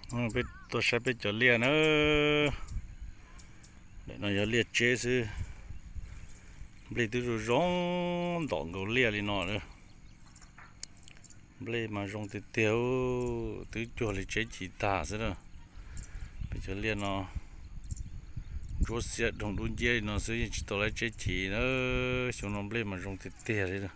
Peb tuaj saib peb cov liaj na. Ntawm no yog liaj tseb xwb. Nplej twb zoo zoo ntom nkaus liaj li no lawm. Nplej mas zoo tiag tiag, twb cuag li tseb chim tag xwb na. Peb cov liaj no ntsuab xiab doog dub nciab li no xwb yeej tsis tau laib tseb chim na. Xyoo no nplej mas zoo tiag tiag li.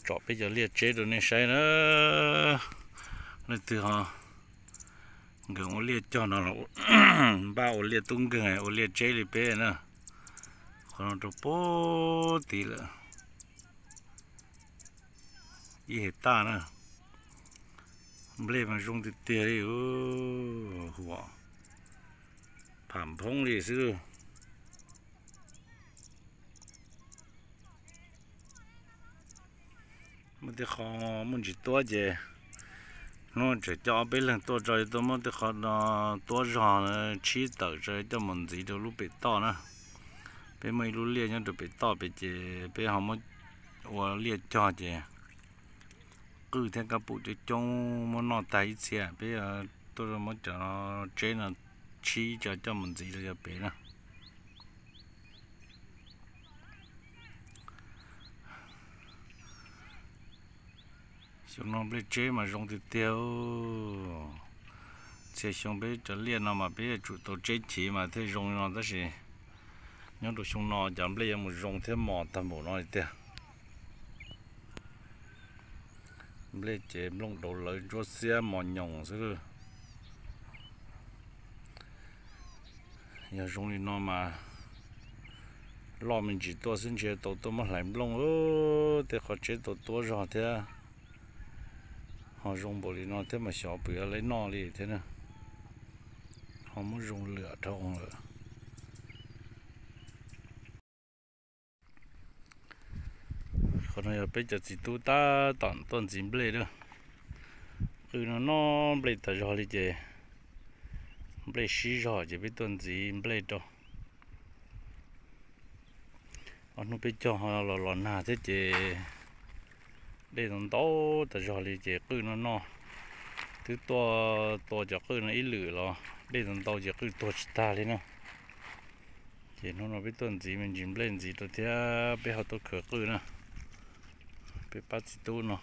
Tsom peb cov liaj tseb rau nej saib na. Leej twg ho nkees ua liaj cog no los npaj ua liaj tub nkeeg ua liaj tseb li peb na. Qhov no rau pem tid lawm. Ib hais taj na. Nplej mas zoo tiag tiag li, huam pham nphoob li xwb. Muaj tej qho muaj ntsis tuab ces hnub tseem coj ob peb leeg tuaj tso tuaj muab tej qho no tuab zog tshib tawm tso coj mus ntxiv rau lub pem toj na. Peb muaj ib lub liaj nyob rau pem toj pem ces peb ho muab ua liaj cog ces qwj thiab kab pum coob coob muab noj tag ib txhia. Peb tuaj muab cov tseb no tshib tso coj mus ntxiv rau cov pem na. Xyoo no nplej tseb mas zoo tiag tiag. Txhia xyoo peb cov liaj no mas peb yuav tsum tau tseb chiv mas thiaj zoo li no tab sis nyob rau xyoo no cov nplej yuav mus zoo thiab mos tag npaum no li tiag. Nplej ces nplooj daus lawv ntsuab xiab mos nyoos xwb. Yog zoo li no mas loj me ntsis tuaj xwb ntshe tau tuaj muab hlais nplooj, tej qhov tseb tau tuab zog thiab. Ho zoo npaum li no thiab mas xyov puas yuav laib noj li thiab na. Ho muab zoo lwam dhau lawm. Qhov no yog peb cov txiv tub tab tom tuaj ntxiv nplej na. Qwj no noj nplej tas zog li ces nplej sib zog ces peb tuaj ntxiv nplej rau. Ob hnub peb cog ho los los nag thiab ces dej ntau ntau tas zog li ces qwj no noj. Twb tuaj tua cov qwj no ib lwm los dej ntau ntau ces qwj tuag tsis tag li na. Ces hnub no peb tuaj ntxiv me ntsis nplej ntxiv rau thiab peb ho tuaj khaws qwj na. Peb pab txiv tub no,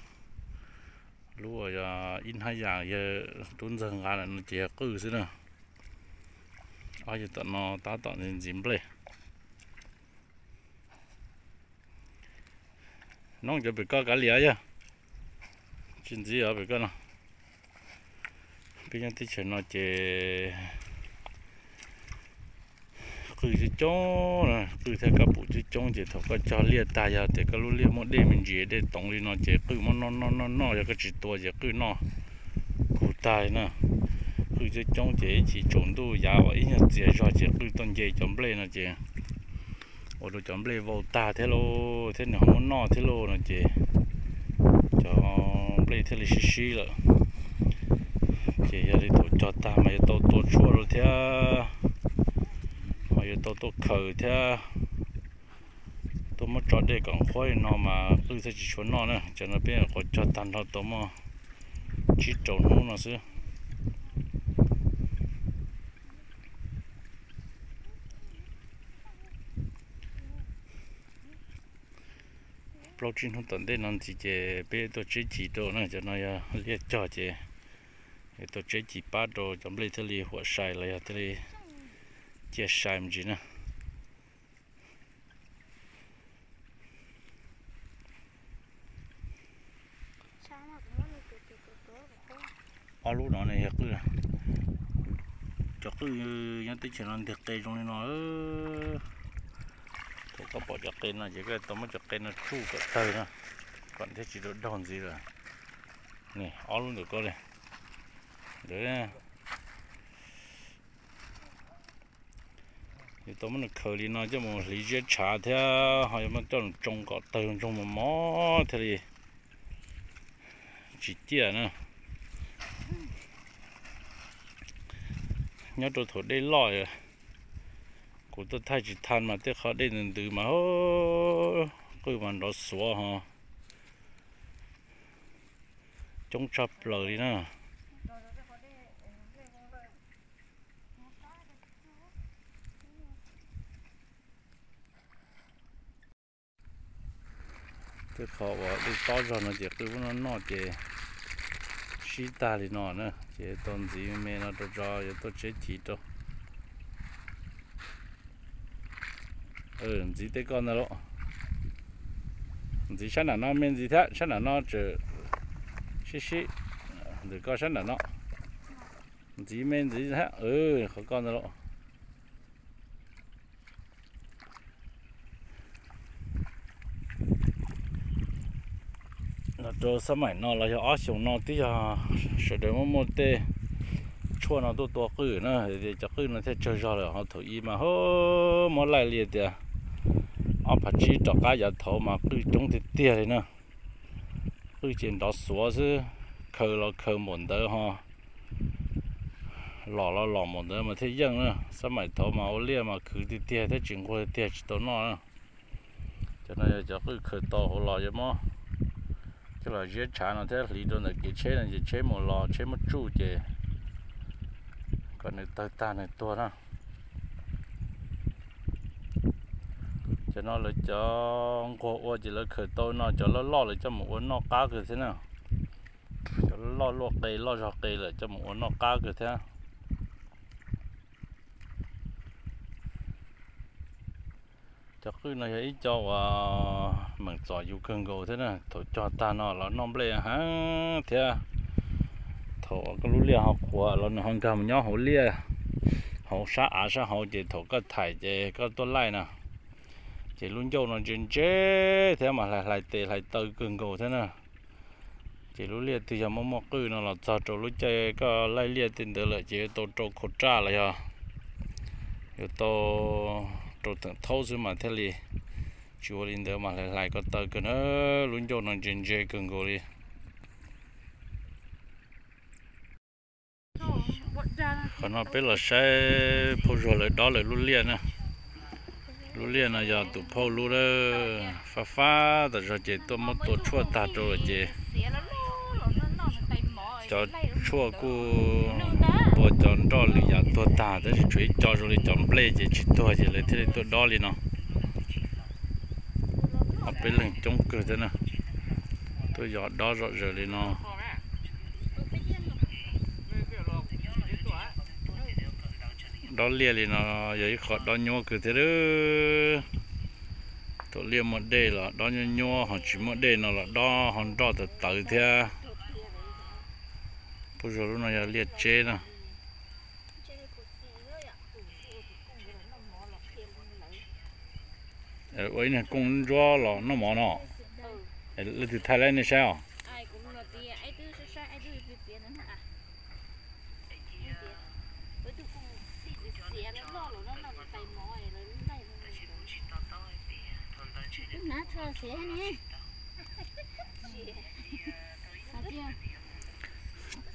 lub ib hnab yas yawg tub ntxawg nqa lawm no ces yog qwj xwb na. Ob yawg tom no tab tom ntxiv nplej. Noob cov pem koj kav liam yog tsis ntxiv os pem koj no. Peb nyob teb chaws no ces qwj coob coob, qwj thiab kab pum coob coob ces thaum koj cog liaj tag yog tias koj lub liaj muaj dej me ntsis dej toov li no ces qwj muab noj noj noj noj, yog koj tsis tua ces qwj noj kug tag li na. Qwj coob coob ces ib chim tsaus ntuj yav uas ib nyuag txias zog ces qwj tuaj nce cov nplej no ces ua rau cov nplej vau tag thiab lauj, thiab nws ho muab noj thiab lauj no ces cov nplej thiaj li sib sib lawm. Ces yog li thaum cog tag mas yuav tau tua tshuaj rau thiab, ho yuav tau tuaj khaws thiab, tuaj muab tso dej kom nqhuab li no mas qwj thiaj tsis tshua noj na. Cov no peb nyuam qhuav cog tag nrho tau muaj tsib rau hnub no xwb. Plaub tsib hnub tom ntej no ntxiv ces peb tuaj tseb chim rau na, cov no yog liaj cog ces yuav tuaj tseb chim pab rau cov nplej thiaj li huam sai los yog thiaj li ciaj sai me ntsis na. Ob lub no ne yog qwj, cov qwj nyob teb chaws no ntiag qe zoo li no. Thaum koj pom cov qe no ces koj tau muab cov qe no tsuj kom tawg na, kom thiaj tsis daug daug ntxiv lawm. Ne ob lub ntawm koj li ntawd. Yuav tau muab nws khaws li no coj mus hliv ziab tshav thiab ho yuav muab coj mus tsoo kom tawg ntsoog mos mos thiaj li tsis ciaj na. Nyob rau thaum dej loj, kuv tuaj thaij tsis tau mas tej qhov dej ntws ntws mas, qwj mas nrov xuav ho coob tshaj plaws li na. Tej qhov uas dej tob zog no ces qwj muab noj noj ces sib tag li no na, ces tau ntxiv me no rau tso yuav tuaj tseb chiv rau. Ntxiv tej koj ntag lauj. Ntxiv sab nram no me ntxiv thiab, sab nram no tseem sib sib. Ntawm koj sab nram no ntxiv me ntxiv thiab, qhov koj ntag lauj. Los rau xab maim no los yog ob xyoos no twb yog sawv daws muaj muaj tej tshuaj no tuaj tua qwj na, cov qwj no thiaj tsawg zog lawm. Ho thaum ub mas ho muab laij li tias ob phav tsib rov qab yav thaud mas qwj coob tiag tiag li na. Qwj ces nrov xuav xwb, khaws los khaws npaum ntawd ho los los los npaum ntawd mas thiaj yeej na. Xab maim thaud mas ua liaj mas khwv tiag tiag thiab tsis nquag tiag tsis tau noj na. Cov no yog cov qwj khaws tau hauv los yuav muab coj los ziab tshav no thiab hliv rau ntawm kev tsheb no ces tsheb mus los tsheb muab tsuj ces kom nws tawg tag nws tuag na. Cov no lawv cov nquag ua ces lawv khaws tau no, cov loj loj lawv coj mus ua noj qab kawg thiab na. Cov loj luaj qe loj zog qe lawm coj mus ua noj qab kawg thiab. Cov qwj no yog ib co uas meem txom yus kawg nkaus thiab na. Thaum cog tag no los noj nplej heev thiab. Thaum koj lub liaj ho qhuav los nws ho nkag mus nyob hauv liaj, hauv sab av sab hauv ces thaum koj thaim ces koj tuaj laij na, ces lub ncauj no ntse ntse thiab mas hlais hlais tes hlais taw kawg nkaus thiab na. Ces lub liaj twg yog muaj muaj qwj no los txog rau lub caij koj laij liaj tej ntawd lawm ces yuav tau rau khau raj los yog yuav tau rau theem thaub xwb mas thiaj li, tsis ua li ntawd mas hlais hlais ko taw kawg na. Lub ncauj no ntse ntse kawg nkaus li. Qhov no peb los saib phauj Zuag lawv dob lawv lub liaj na. Lub liaj no yog tus phauj lub, fab fab tas zog ces tuaj muab tua tshuaj tag rau lawm ces cov tshuaj kuj tua cov nroj lwm yam tuag tag tab sis tshuav ib co zoo li cov nplej ces tsis tuag ces lawv thiaj li tuaj dob li no. Ob peb leeg coob kawg thiab na, tuaj yos dob zom zaws li no. Dob liaj li no yog ib qho dob nyuaj kawg thiab. Thaum liaj muaj dej los dob nyuaj nyuaj, ho tsis muaj dej no los dob ho nroj tawv tawv thiab. Phauj Zuag lub no yog liaj tseb na. Ua ib niag kooj ntsuab los noj mov no. Leej twg thaij laib nej saib os?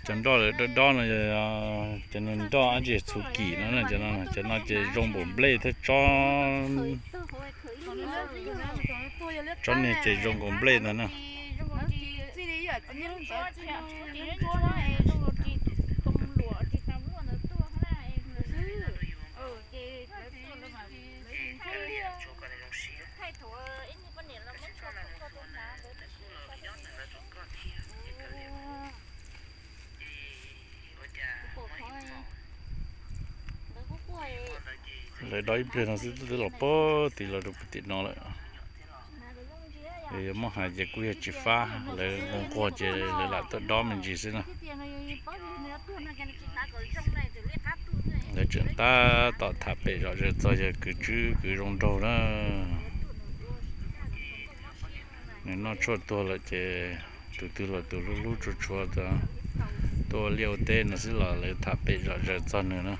Cov nroj lawv dob dob no, cov nroj ab tsi txhuv kim no, cov no ces zoo npaum nplej thiab tsob, tsob niag ces zoo nkaus nplej ntag na. Lawv dob ib pliag no xwb twb los pag tim los rau pag tim no lawm. Yog muab hais ces kuj yog tsis fab, lawv nquag nquag ces lawv lam tuaj dob me ntsis xwb na. Lawv tseem tab tom tham pem zom zaws txog yawg kwv tswb kwv zoo nraug na. Nws noj tshuaj tuag lawm ces tus twg los tus hlub hlub tshua tshua tuaj ua liaj ua teb no xwb los lawv tham pem zom zaws txog nws na.